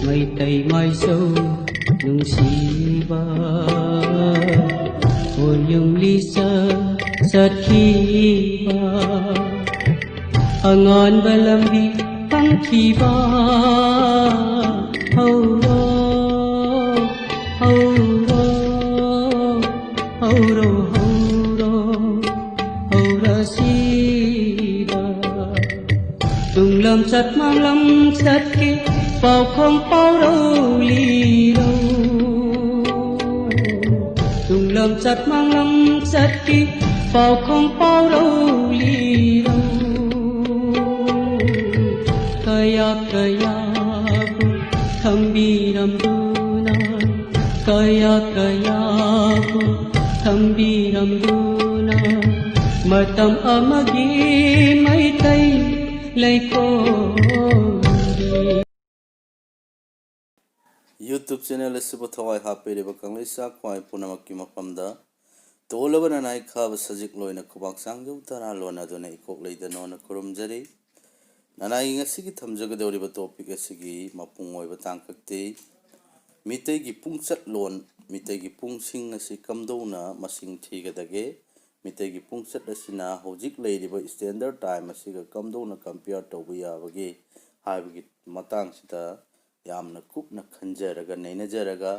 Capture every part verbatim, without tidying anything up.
ꯃꯩꯇꯩ ꯃꯥꯏꯁꯧ ꯅꯨꯡꯁꯤꯕ, ꯈꯣꯏꯌꯨꯝ ꯂꯤꯆꯠ ꯆꯠꯈꯤꯕ, ꯑꯉꯥꯟꯕ ꯂꯝꯕꯤ ꯐꯪꯈꯤꯕ꯫ ꯍꯧꯔꯣ, ꯍꯧꯔꯣ, ꯍꯧꯔꯣ, ꯍꯧꯔꯣ, ꯍꯧꯔꯁꯤꯗ꯫ ꯇꯨꯡꯂꯝꯆꯠ ꯃꯥꯡꯂꯝꯆꯠꯀꯤ ꯄꯥꯎꯈꯣꯡ ꯄꯥꯎꯔꯧ ꯂꯤꯔꯣ꯫ ꯇꯨꯡꯂꯝꯆꯠ ꯃꯥꯡꯂꯝꯆꯠꯀꯤ ꯄꯥꯎꯈꯣꯡ ꯄꯥꯎꯔꯧ ꯂꯤꯔꯣ꯫ ꯀꯌꯥ ꯀꯌꯥꯕꯨ ꯊꯝꯕꯤꯔꯝꯗꯨꯅ, ꯀꯌꯥ ꯀꯌꯥꯕꯨ ꯊꯝꯕꯤꯔꯝꯗꯨꯅ, ꯃꯇꯝ ꯑꯃꯒꯤ ꯃꯩꯇꯩ ꯂꯩꯀꯣꯜꯒꯤ꯫ YouTube channel ꯑꯁꯤꯕꯨ ꯊꯋꯥꯏ ꯍꯥꯞꯄꯤꯔꯤꯕ ꯀꯪꯂꯩꯁꯥ ꯈ꯭ꯋꯥꯏ ꯄꯨꯝꯅꯃꯛꯀꯤ ꯃꯐꯝꯗ ꯇꯣꯜꯂꯕ ꯅꯅꯥꯏ ꯈꯥꯕ ꯁꯖꯤꯛ ꯂꯣꯏꯅ ꯈꯨꯕꯥꯛ ꯆꯥꯡꯖꯧ ꯇꯔꯥ ꯂꯣꯟꯅꯗꯨꯅ ꯏꯀꯣꯛ ꯂꯩꯗꯅꯣꯅ ꯈꯨꯔꯨꯝꯖꯔꯤ꯫ ꯅꯅꯥꯏꯒꯤ ꯉꯁꯤꯒꯤ ꯊꯝꯖꯒꯗꯧꯔꯤꯕ topic ꯑꯁꯤꯒꯤ ꯃꯄꯨꯡ ꯑꯣꯏꯕ ꯇꯥꯡꯀꯛꯇꯤ ꯃꯤꯇꯩꯒꯤ ꯄꯨꯡꯆꯠꯂꯣꯟ, ꯃꯤꯇꯩꯒꯤ ꯄꯨꯡꯁꯤꯡ ꯑꯁꯤ ꯀꯝꯗꯧꯅ ꯃꯁꯤꯡ ꯊꯤꯒꯗꯒꯦ, ꯃꯤꯇꯩꯒꯤ ꯄꯨꯡꯆꯠ ꯑꯁꯤꯅ ꯍꯧꯖꯤꯛ ꯂꯩꯔꯤꯕ standard time ꯑꯁꯤꯒ ꯀꯝꯗꯧꯅ compare ꯇꯧꯕ ꯌꯥꯕꯒꯦ ꯍꯥꯏꯕꯒꯤ ꯃꯇꯥꯡꯁꯤꯗ ꯌꯥꯝꯅ ꯀꯨꯞꯅ ꯈꯟꯖꯔꯒ, ꯅꯩꯅꯖꯔꯒ,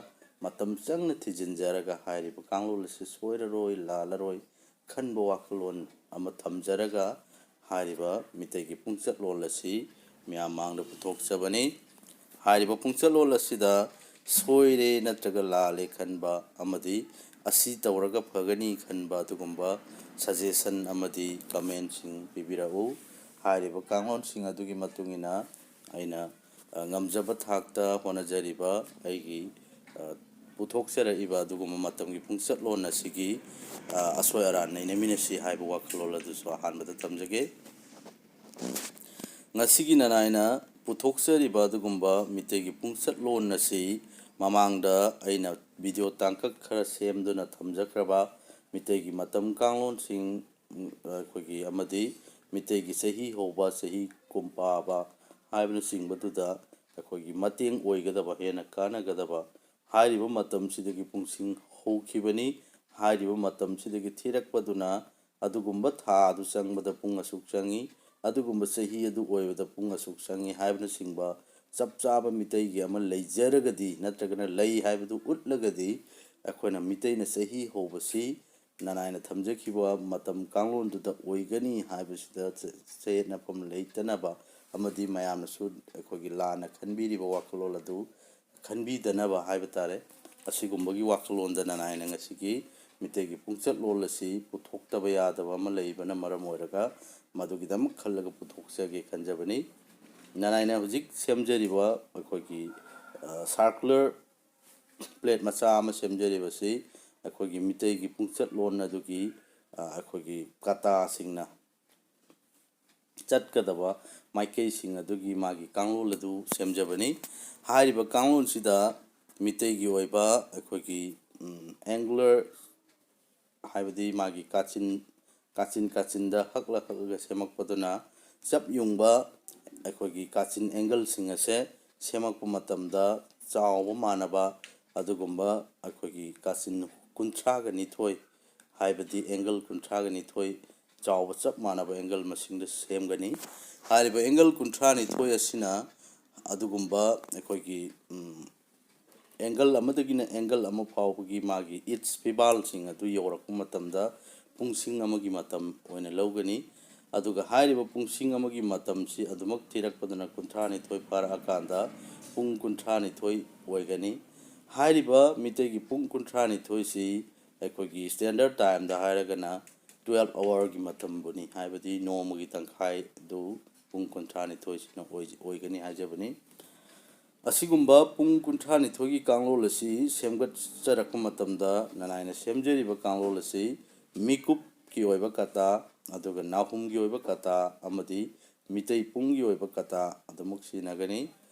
ꯃꯇꯝ ꯆꯪꯅ ꯊꯤꯖꯤꯟꯖꯔꯒ ꯍꯥꯏꯔꯤꯕ ꯀꯥꯡꯂꯣꯟ ꯑꯁꯤ ꯁꯣꯏꯔꯔꯣꯏ, ꯂꯥꯜꯂꯔꯣꯏ ꯈꯟꯕ ꯋꯥꯈꯜꯂꯣꯟ ꯑꯃ ꯊꯝꯖꯔꯒ ꯍꯥꯏꯔꯤꯕ ꯃꯤꯇꯩꯒꯤ ꯄꯨꯡꯆꯠꯂꯣꯟ ꯑꯁꯤ ꯃꯤꯌꯥꯝ ꯃꯥꯡꯗ ꯄꯨꯊꯣꯛꯆꯕꯅꯤ꯫ ꯍꯥꯏꯔꯤꯕ ꯄꯨꯡꯆꯠꯂꯣꯟ ꯑꯁꯤꯗ ꯁꯣꯏꯔꯦ ꯅꯠꯇ꯭ꯔꯒ ꯂꯥꯜꯂꯦ ꯈꯟꯕ ꯑꯃꯗꯤ ꯑꯁꯤ ꯇꯧꯔꯒ ꯐꯒꯅꯤ ꯈꯟꯕ ꯑꯗꯨꯒꯨꯝꯕ suggestion ꯑꯃꯗꯤ commentꯁꯤꯡ ꯄꯤꯕꯤꯔꯛꯎ꯫ ꯍꯥꯏꯔꯤꯕ ꯀꯥꯡꯂꯣꯟꯁꯤꯡ ꯑꯗꯨꯒꯤ ꯃꯇꯨꯡ ꯏꯟꯅ ꯑꯩꯅ, ꯑ, ꯉꯝꯖꯕ ꯊꯥꯛꯇ ꯍꯣꯠꯅꯖꯔꯤꯕ ꯑꯩꯒꯤ, ꯑ, ꯄꯨꯊꯣꯛꯆꯔꯛꯏꯕ ꯑꯗꯨꯒꯨꯝꯕ ꯃꯇꯝꯒꯤ ꯄꯨꯡꯆꯠꯂꯣꯟ ꯑꯁꯤꯒꯤ, ꯑ, ꯑꯁꯣꯏ ꯑꯔꯥꯟ ꯅꯩꯅꯃꯤꯟꯅꯁꯤ ꯍꯥꯏꯕ ꯋꯥꯈꯜꯂꯣꯟ ꯑꯗꯨꯁꯨ ꯑꯍꯥꯟꯕꯗ ꯊꯝꯖꯒꯦ꯫ ꯉꯁꯤꯒꯤ ꯅꯅꯥꯏꯅ ꯄꯨꯊꯣꯛꯆꯔꯤꯕ ꯑꯗꯨꯒꯨꯝꯕ ꯃꯤꯇꯩꯒꯤ ꯄꯨꯡꯆꯠꯂꯣꯟ ꯑꯁꯤ ꯃꯃꯥꯡꯗ ꯑꯩꯅ video ꯇꯥꯡꯀꯛ ꯈꯔ ꯁꯦꯝꯗꯨꯅ ꯊꯝꯖꯈ꯭ꯔꯕ ꯃꯤꯇꯩꯒꯤ ꯃꯇꯝ ꯀꯥꯡꯂꯣꯟꯁꯤꯡ, ꯎꯝ, ꯑꯩꯈꯣꯏꯒꯤ ꯑꯃꯗꯤ ꯃꯤꯇꯩꯒꯤ ꯆꯍꯤ ꯍꯧꯕ, ꯆꯍꯤ ꯀꯨꯝꯄꯥꯕ ꯍꯥꯏꯕꯅꯆꯤꯡꯕꯗꯨꯗ ꯑꯩꯈꯣꯏꯒꯤ ꯃꯇꯦꯡ ꯑꯣꯏꯒꯗꯕ, ꯍꯦꯟꯅ ꯀꯥꯟꯅꯒꯗꯕ ꯍꯥꯏꯔꯤꯕ ꯃꯇꯝꯁꯤꯗꯒꯤ ꯄꯨꯡꯁꯤꯡ ꯍꯧꯈꯤꯕꯅꯤ꯫ ꯍꯥꯏꯔꯤꯕ ꯃꯇꯝꯁꯤꯗꯒꯤ ꯊꯤꯔꯛꯄꯗꯨꯅ ꯑꯗꯨꯒꯨꯝꯕ ꯊꯥ ꯑꯗꯨ ꯆꯪꯕꯗ ꯄꯨꯡ ꯑꯁꯨꯛ ꯆꯪꯏ, ꯑꯗꯨꯒꯨꯝꯕ ꯆꯍꯤ ꯑꯗꯨ ꯑꯣꯏꯕꯗ ꯄꯨꯡ ꯑꯁꯨꯛ ꯆꯪꯏ ꯍꯥꯏꯕꯅꯆꯤꯡꯕ ꯆꯞ ꯆꯥꯕ ꯃꯤꯇꯩꯒꯤ ꯑꯃ ꯂꯩꯖꯔꯒꯗꯤ ꯅꯠꯇ꯭ꯔꯒꯅ ꯂꯩ ꯍꯥꯏꯕꯗꯨ ꯎꯠꯂꯒꯗꯤ ꯑꯩꯈꯣꯏꯅ ꯃꯤꯇꯩꯅ ꯆꯍꯤ ꯍꯧꯕꯁꯤ ꯅꯅꯥꯏꯅ ꯊꯝꯖꯈꯤꯕ ꯃꯇꯝ ꯀꯥꯡꯂꯣꯟꯗꯨꯗ ꯑꯣꯏꯒꯅꯤ ꯍꯥꯏꯕꯁꯤꯗ ꯆ-, ꯆꯌꯦꯠꯅꯐꯝ ꯂꯩꯇꯅꯕ ꯑꯃꯗꯤ ꯃꯌꯥꯝꯅꯁꯨ ꯑꯩꯈꯣꯏꯒꯤ ꯂꯥꯟꯅ ꯈꯟꯕꯤꯔꯤꯕ ꯋꯥꯈꯜꯂꯣꯟ ꯑꯗꯨ ꯈꯟꯕꯤꯗꯅꯕ ꯍꯥꯏꯕ ꯇꯥꯔꯦ꯫ ꯑꯁꯤꯒꯨꯝꯕꯒꯤ ꯋꯥꯈꯜꯂꯣꯟꯗ ꯅꯅꯥꯏꯅ ꯉꯁꯤꯒꯤ ꯃꯤꯇꯩꯒꯤ ꯄꯨꯡꯆꯠꯂꯣꯟ ꯑꯁꯤ ꯄꯨꯊꯣꯛꯇꯕ ꯌꯥꯗꯕ ꯑꯃ ꯂꯩꯕꯅ ꯃꯔꯝ ꯑꯣꯏꯔꯒ ꯃꯗꯨꯒꯤꯗꯃꯛ ꯈꯜꯂꯒ ꯄꯨꯊꯣꯛꯆꯒꯦ ꯈꯟꯖꯕꯅꯤ꯫ ꯅꯅꯥꯏꯅ ꯍꯧꯖꯤꯛ ꯁꯦꯝꯖꯔꯤꯕ ꯑꯩꯈꯣꯏꯒꯤ, ꯑ, circular plate ꯃꯆꯥ ꯑꯃ ꯁꯦꯝꯖꯔꯤꯕꯁꯤ ꯑꯩꯈꯣꯏꯒꯤ ꯃꯤꯇꯩꯒꯤ ꯄꯨꯡꯆꯠꯂꯣꯟ ꯑꯗꯨꯒꯤ, ꯑ, ꯑꯩꯈꯣꯏꯒꯤ ꯀꯥꯇꯥꯁꯤꯡꯅ ꯆꯠꯀꯗꯕ ꯃꯥꯏꯀꯩꯁꯤꯡ ꯑꯗꯨꯒꯤ ꯃꯥꯒꯤ ꯀꯥꯡꯂꯣꯟ ꯑꯗꯨ ꯁꯦꯝꯖꯕꯅꯤ꯫ ꯍꯥꯏꯔꯤꯕ ꯀꯥꯡꯂꯣꯟꯁꯤꯗ ꯃꯤꯇꯩꯒꯤ ꯑꯣꯏꯕ ꯑꯩꯈꯣꯏꯒꯤ, ꯎꯝ, angular ꯍꯥꯏꯕꯗꯤ ꯃꯥꯒꯤ ꯀꯥꯆꯤꯟ, ꯀꯥꯆꯤꯟ ꯀꯥꯆꯤꯟꯗ ꯍꯛꯂ ꯍꯛꯂꯒ ꯁꯦꯝꯃꯛꯄꯗꯨꯅ ꯆꯞ ꯌꯨꯡꯕ ꯑꯩꯈꯣꯏꯒꯤ ꯀꯥꯆꯤꯟ angle ꯁꯤꯡ ꯑꯁꯦ ꯁꯦꯝꯃꯛꯄ ꯃꯇꯝꯗ ꯆꯥꯎꯕ ꯃꯥꯟꯅꯕ ꯑꯗꯨꯒꯨꯝꯕ ꯑꯩꯈꯣꯏꯒꯤ ꯀꯥꯆꯤꯟ ꯀꯨꯟꯊ꯭ꯔꯥꯒ ꯅꯤꯊꯣꯏ ꯍꯥꯏꯕꯗꯤ angle ꯀꯨꯟꯊ꯭ꯔꯥꯒ ꯅꯤꯊꯣꯏ ꯆꯥꯎꯕ ꯆꯞ ꯃꯥꯟꯅꯕ angle ꯃꯁꯤꯡꯗ ꯁꯦꯝꯒꯅꯤ꯫ ꯍꯥꯏꯔꯤꯕ angle ꯀꯨꯟꯊ꯭ꯔꯥ ꯅꯤꯊꯣꯏ ꯑꯁꯤꯅ ꯑꯗꯨꯒꯨꯝꯕ ꯑꯩꯈꯣꯏꯒꯤ, ꯎꯝ, angle ꯑꯃꯗꯒꯤꯅ angle ꯑꯃ ꯐꯥꯎꯕꯒꯤ ꯃꯥꯒꯤ inch ꯐꯤꯕꯥꯜꯁꯤꯡ ꯑꯗꯨ ꯌꯧꯔꯛꯄ ꯃꯇꯝꯗ ꯄꯨꯡꯁꯤꯡ ꯑꯃꯒꯤ ꯃꯇꯝ ꯑꯣꯏꯅ ꯂꯧꯒꯅꯤ꯫ ꯑꯗꯨꯒ ꯍꯥꯏꯔꯤꯕ ꯄꯨꯡꯁꯤꯡ ꯑꯃꯒꯤ ꯃꯇꯝꯁꯤ ꯑꯗꯨꯃꯛ ꯊꯤꯔꯛꯄꯗꯨꯅ ꯀꯨꯟꯊ꯭ꯔꯥ ꯅꯤꯊꯣꯏ ꯐꯥꯔꯛꯑꯀꯥꯟꯗ ꯄꯨꯡ ꯀꯨꯟꯊ꯭ꯔꯥ ꯅꯤꯊꯣꯏ ꯑꯣꯏꯒꯅꯤ꯫ ꯍꯥꯏꯔꯤꯕ ꯃꯤꯇꯩꯒꯤ ꯄꯨꯡ ꯀꯨꯟꯊ꯭ꯔꯥ ꯅꯤꯊꯣꯏꯁꯤ ꯑꯩꯈꯣꯏꯒꯤ standard time ꯗ ꯍꯥꯏꯔꯒꯅ twelve hour ꯒꯤ ꯃꯇꯝꯕꯨꯅꯤ, ꯍꯥꯏꯕꯗꯤ ꯅꯣꯡꯃꯒꯤ ꯇꯪꯈꯥꯏꯗꯨ ꯄꯨꯡ ꯀꯨꯟꯊ꯭ꯔꯥ ꯅꯤꯊꯣꯏꯁꯤꯅ ꯑꯣꯏ-, ꯑꯣꯏꯒꯅꯤ ꯍꯥꯏꯖꯕꯅꯤ꯫ ꯑꯁꯤꯒꯨꯝꯕ ꯄꯨꯡ ꯀꯨꯟꯊ꯭ꯔꯥ ꯅꯤꯊꯣꯏꯒꯤ ꯀꯥꯡꯂꯣꯟ ꯑꯁꯤ ꯁꯦꯝꯒꯠꯆꯔꯛꯄ ꯃꯇꯝꯗ ꯅꯅꯥꯏꯅ ꯁꯦꯝꯖꯔꯤꯕ ꯀꯥꯡꯂꯣꯟ ꯑꯁꯤ ꯃꯤꯀꯨꯞꯀꯤ ꯑꯣꯏꯕ ꯀꯥꯇꯥ, ꯑꯗꯨꯒ ꯅꯥꯍꯨꯝꯒꯤ ꯑꯣꯏꯕ ꯀꯥꯇꯥ ꯑꯃꯗꯤ ꯃꯤꯇꯩ ꯄꯨꯡꯒꯤ ꯑꯣꯏꯕ ꯀꯥꯇꯥ ꯑꯗꯨꯃꯛ ꯁꯤꯖꯤꯟꯅꯒꯅꯤ꯫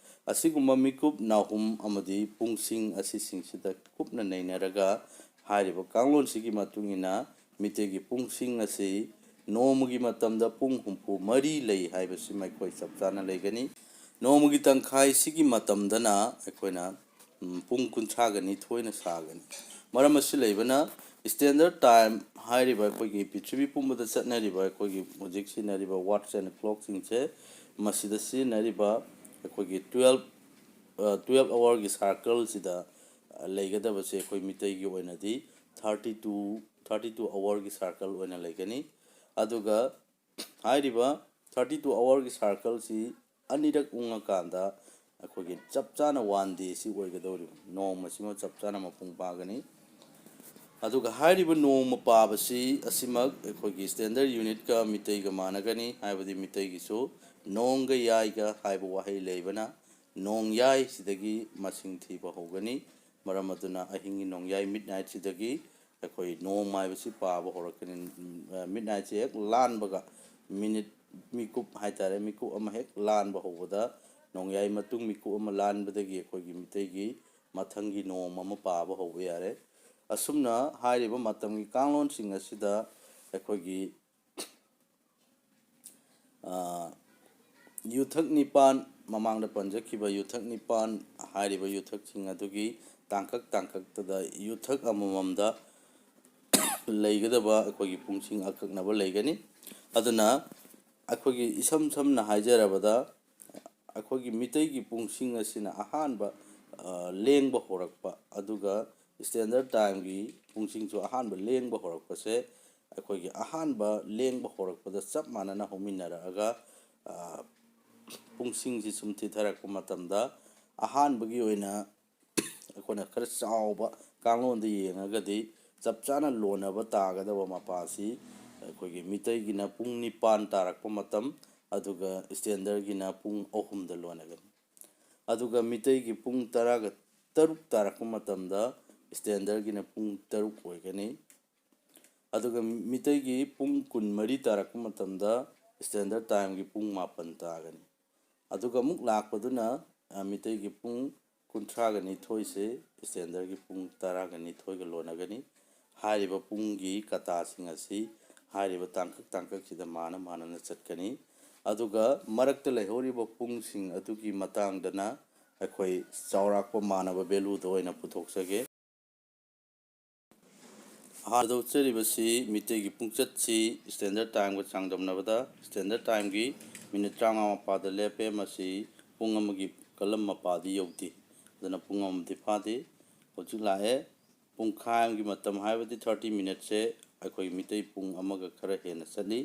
ꯑꯁꯤꯒꯨꯝꯕ ꯃꯤꯀꯨꯞ, ꯅꯥꯍꯨꯝ ꯑꯃꯗꯤ ꯄꯨꯡꯁꯤꯡ ꯑꯁꯤꯁꯤꯡꯁꯤꯗ ꯀꯨꯞꯅ ꯅꯩꯅꯔꯒ ꯍꯥꯏꯔꯤꯕ ꯀꯥꯡꯂꯣꯟꯁꯤꯒꯤ ꯃꯇꯨꯡ ꯏꯟꯅ ꯃꯤꯇꯩꯒꯤ ꯄꯨꯡꯁꯤꯡ ꯑꯁꯤ ꯅꯣꯡꯃꯒꯤ ꯃꯇꯝꯗ ꯄꯨꯡ ꯍꯨꯝꯐꯨ ꯃꯔꯤ ꯂꯩ ꯍꯥꯏꯕꯁꯤ ꯃꯈꯣꯏ ꯆꯞ ꯆꯥꯅ ꯂꯩꯒꯅꯤ꯫ ꯅꯣꯡꯃꯒꯤ ꯇꯪꯈꯥꯏꯁꯤꯒꯤ ꯃꯇꯝꯗꯅ ꯑꯩꯈꯣꯏꯅ, ꯎꯝ, ꯄꯨꯡ ꯀꯨꯟꯊ꯭ꯔꯥꯒ ꯅꯤꯊꯣꯏꯅ ꯁꯥꯒꯅꯤ꯫ ꯃꯔꯝ ꯑꯁꯤ ꯂꯩꯕꯅ, ꯁ꯭ꯇꯦꯟꯗꯔꯠ ꯇꯥꯏꯝ ꯍꯥꯏꯔꯤꯕ ꯑꯩꯈꯣꯏꯒꯤ ꯄ꯭ꯔꯤꯊꯤꯕꯤ ꯄꯨꯝꯕꯗ ꯆꯠꯅꯔꯤꯕ, ꯑꯩꯈꯣꯏꯒꯤ ꯍꯧꯖꯤꯛ ꯁꯤꯖꯤꯟꯅꯔꯤꯕ ꯋꯥꯠꯁ ꯑꯦꯟ ꯀ꯭ꯂꯣꯛꯁꯤꯡꯁꯦ, ꯃꯁꯤꯗ ꯁꯤꯖꯤꯟꯅꯔꯤꯕ ꯑꯩꯈꯣꯏꯒꯤ ꯇꯨꯋꯦꯜꯞ, ꯑ, ꯇꯨꯋꯦꯜꯞ ꯑꯋꯥꯔꯒꯤ ꯁꯥꯔꯀꯜꯁꯤꯗ, ꯑ, ꯂꯩꯒꯗꯕꯁꯦ ꯑꯩꯈꯣꯏ ꯃꯤꯇꯩꯒꯤ ꯑꯣꯏꯅꯗꯤ ꯊꯥꯔꯇꯤ ꯇꯨ, ꯊꯥꯔꯇꯤ ꯇꯨ ꯑꯋꯥꯔꯒꯤ ꯁꯥꯔꯀꯜ ꯑꯣꯏꯅ ꯂꯩꯒꯅꯤ꯫ ꯑꯗꯨꯒ ꯍꯥꯏꯔꯤꯕ ꯊꯥꯔꯇꯤ ꯇꯨ ꯑꯋꯥꯔꯒꯤ ꯁꯥꯔꯀꯜꯁꯤ ꯑꯅꯤꯔꯛ ꯎꯪꯉꯀꯥꯟꯗ ꯑꯩꯈꯣꯏꯒꯤ ꯆꯞ ꯆꯥꯅ ꯋꯥꯟ ꯗꯦꯁꯤ ꯑꯣꯏꯒꯗꯧꯔꯤꯕ, ꯅꯣꯡꯃꯁꯤꯃ ꯆꯞ ꯆꯥꯅ ꯃꯄꯨꯡ ꯐꯥꯒꯅꯤ꯫ ꯑꯗꯨꯒ ꯍꯥꯏꯔꯤꯕ ꯅꯣꯡꯃ ꯄꯥꯕꯁꯤ ꯑꯁꯤꯃꯛ ꯑꯩꯈꯣꯏꯒꯤ ꯁ꯭ꯇꯦꯟꯗꯔꯠ ꯌꯨꯅꯤꯠꯀ ꯃꯤꯇꯩꯒ ꯃꯥꯟꯅꯒꯅꯤ, ꯍꯥꯏꯕꯗꯤ ꯃꯤꯇꯩꯒꯤꯁꯨ ꯅꯣꯡꯒ ꯌꯥꯏꯒ ꯍꯥꯏꯕ ꯋꯥꯍꯩ ꯂꯩꯕꯅ ꯅꯣꯡꯌꯥꯏꯁꯤꯗꯒꯤ ꯃꯁꯤꯡ ꯊꯤꯕ ꯍꯧꯒꯅꯤ꯫ ꯃꯔꯝ ꯑꯗꯨꯅ ꯑꯍꯤꯡꯒꯤ ꯅꯣꯡꯌꯥꯏ ꯃꯤꯠ ꯅꯥꯏꯠꯁꯤꯗꯒꯤ ꯑꯩꯈꯣꯏ ꯅꯣꯡ ꯍꯥꯏꯕꯁꯤ ꯄꯥꯕ ꯍꯧꯔꯛꯀꯅꯤ꯫ ꯃꯤꯠ ꯅꯥꯏꯠꯁꯤ ꯍꯦꯛ ꯂꯥꯟꯕꯒ, ꯃꯤꯅꯤꯠ, ꯃꯤꯀꯨꯞ ꯍꯥꯏꯇꯥꯔꯦ, ꯃꯤꯀꯨꯞ ꯑꯃ ꯍꯦꯛ ꯂꯥꯟꯕ ꯍꯧꯕꯗ, ꯅꯣꯡꯌꯥꯏ ꯃꯇꯨꯡ ꯃꯤꯀꯨꯞ ꯑꯃ ꯂꯥꯟꯕꯗꯒꯤ ꯑꯩꯈꯣꯏꯒꯤ ꯃꯤꯇꯩꯒꯤ ꯃꯊꯪꯒꯤ ꯅꯣꯡ ꯑꯃ ꯄꯥꯕ ꯍꯧꯕ ꯌꯥꯔꯦ꯫ ꯑꯁꯨꯝꯅ ꯍꯥꯏꯔꯤꯕ ꯃꯇꯝꯒꯤ ꯀꯥꯡꯂꯣꯟꯁꯤꯡ ꯑꯁꯤꯗ ꯑꯩꯈꯣꯏꯒꯤ, ꯑ, ꯌꯨꯊꯛ ꯅꯤꯄꯥꯟ, ꯃꯃꯥꯡꯗ ꯄꯟꯖꯈꯤꯕ ꯌꯨꯊꯛ ꯅꯤꯄꯥꯟ ꯍꯥꯏꯔꯤꯕ ꯌꯨꯊꯛꯁꯤꯡ ꯑꯗꯨꯒꯤ ꯇꯥꯡꯀꯛ ꯇꯥꯡꯀꯛꯇꯗ ꯌꯨꯊꯛ ꯑꯃꯃꯝꯗ ꯂꯩꯒꯗꯕ ꯑꯩꯈꯣꯏꯒꯤ ꯄꯨꯡꯁꯤꯡ ꯑꯀꯛꯅꯕ ꯂꯩꯒꯅꯤ꯫ ꯑꯗꯨꯅ ꯑꯩꯈꯣꯏꯒꯤ ꯏꯁꯝ ꯁꯝꯅ ꯍꯥꯏꯖꯔꯕꯗ, ꯑꯩꯈꯣꯏꯒꯤ ꯃꯤꯇꯩꯒꯤ ꯄꯨꯡꯁꯤꯡ ꯑꯁꯤꯅ ꯑꯍꯥꯟꯕ, ꯑ, ꯂꯦꯡꯕ ꯍꯧꯔꯛꯄ, ꯑꯗꯨꯒ ꯁ꯭ꯇꯦꯟꯗꯔꯠ ꯇꯥꯏꯝꯒꯤ ꯄꯨꯡꯁꯤꯡꯁꯨ ꯑꯍꯥꯟꯕ ꯂꯦꯡꯕ ꯍꯧꯔꯛꯄꯁꯦ, ꯑꯩꯈꯣꯏꯒꯤ ꯑꯍꯥꯟꯕ ꯂꯦꯡꯕ ꯍꯧꯔꯛꯄꯗ ꯆꯞ ꯃꯥꯟꯅꯅ ꯍꯧꯃꯤꯟꯅꯔꯛꯑꯒ, ꯑ, ꯄꯨꯡꯁꯤꯡꯁꯤ ꯁꯨꯝ ꯊꯤꯊꯔꯛꯄ ꯃꯇꯝꯗ, ꯑꯍꯥꯟꯕꯒꯤ ꯑꯣꯏꯅ ꯑꯩꯈꯣꯏꯅ ꯈꯔ ꯆꯥꯎꯕ ꯀꯥꯡꯂꯣꯟꯗ ꯌꯦꯡꯉꯒꯗꯤ, ꯆꯞ ꯆꯥꯅ ꯂꯣꯟꯅꯕ ꯇꯥꯒꯗꯕ ꯃꯄꯥꯁꯤ ꯑꯩꯈꯣꯏꯒꯤ ꯃꯤꯇꯩꯒꯤꯅ ꯄꯨꯡ ꯅꯤꯄꯥꯟ ꯇꯥꯔꯛꯄ ꯃꯇꯝ, ꯑꯗꯨꯒ ꯁ꯭ꯇꯦꯟꯗꯔꯒꯤꯅ ꯄꯨꯡ ꯑꯍꯨꯝꯗ ꯂꯣꯟꯅꯒꯅꯤ꯫ ꯑꯗꯨꯒ ꯃꯤꯇꯩꯒꯤ ꯄꯨꯡ ꯇꯔꯥꯒ ꯇꯔꯨꯛ ꯇꯥꯔꯛꯄ ꯃꯇꯝꯗ ꯁ꯭ꯇꯦꯟꯗꯔꯒꯤꯅ ꯄꯨꯡ ꯇꯔꯨꯛ ꯑꯣꯏꯒꯅꯤ꯫ ꯑꯗꯨꯒ ꯃꯤꯇꯩꯒꯤ ꯄꯨꯡ ꯀꯨꯟꯃꯔꯤ ꯇꯥꯔꯛꯄ ꯃꯇꯝꯗ ꯁ꯭ꯇꯦꯟꯗꯔ ꯇꯥꯏꯝꯒꯤ ꯄꯨꯡ ꯃꯥꯄꯟ ꯇꯥꯒꯅꯤ꯫ ꯑꯗꯨꯒ ꯑꯃꯨꯛ ꯂꯥꯛꯄꯗꯨꯅ, ꯑ, ꯃꯤꯇꯩꯒꯤ ꯄꯨꯡ ꯀꯨꯟꯊ꯭ꯔꯥꯒ ꯅꯤꯊꯣꯏꯁꯦ ꯁ꯭ꯇꯦꯟꯗꯔꯒꯤ ꯄꯨꯡ ꯇꯔꯥꯒ ꯅꯤꯊꯣꯏꯒ ꯂꯣꯟꯅꯒꯅꯤ꯫ ꯍꯥꯏꯔꯤꯕ ꯄꯨꯡꯒꯤ ꯀꯇꯥꯁꯤꯡ ꯑꯁꯤ ꯍꯥꯏꯔꯤꯕ ꯇꯥꯡꯀꯛ ꯇꯥꯡꯀꯛꯁꯤꯗ ꯃꯥꯅ ꯃꯥꯅꯅ ꯆꯠꯀꯅꯤ꯫ ꯑꯗꯨꯒ ꯃꯔꯛꯇ ꯂꯩꯍꯧꯔꯤꯕ ꯄꯨꯡꯁꯤꯡ ꯑꯗꯨꯒꯤ ꯃꯇꯥꯡꯗꯅ ꯑꯩꯈꯣꯏ ꯆꯥꯎꯔꯥꯛꯄ ꯃꯥꯟꯅꯕ value ꯗ ꯑꯣꯏꯅ ꯄꯨꯊꯣꯛꯆꯒꯦ꯫ ꯑꯍꯥꯟꯕꯗ ꯎꯠꯆꯔꯤꯕꯁꯤ ꯃꯤꯇꯩꯒꯤ ꯄꯨꯡꯆꯠꯁꯤ standard time ꯒ ꯆꯥꯡꯗꯝꯅꯕꯗ standard time ꯒꯤ minute ꯇꯔꯥꯃꯉꯥ ꯃꯄꯥꯗ ꯂꯦꯞꯄꯦ꯫ ꯃꯁꯤ ꯄꯨꯡ ꯑꯃꯒꯤ ꯀꯂꯝ ꯃꯄꯥꯗꯤ ꯌꯧꯗꯦ꯫ ꯑꯗꯨꯅ ꯄꯨꯡ ꯑꯃꯗꯤ ꯐꯥꯗꯦ꯫ ꯍꯧꯖꯤꯛ ꯂꯥꯛꯑꯦ꯫ ꯄꯨꯡꯈꯥꯏ ꯑꯃꯒꯤ ꯃꯇꯝ ꯍꯥꯏꯕꯗꯤ thirty minutes ꯁꯦ ꯑꯩꯈꯣꯏ ꯃꯤꯇꯩ ꯄꯨꯡ ꯑꯃꯒ ꯈꯔ ꯍꯦꯟꯅ ꯆꯠꯂꯤ꯫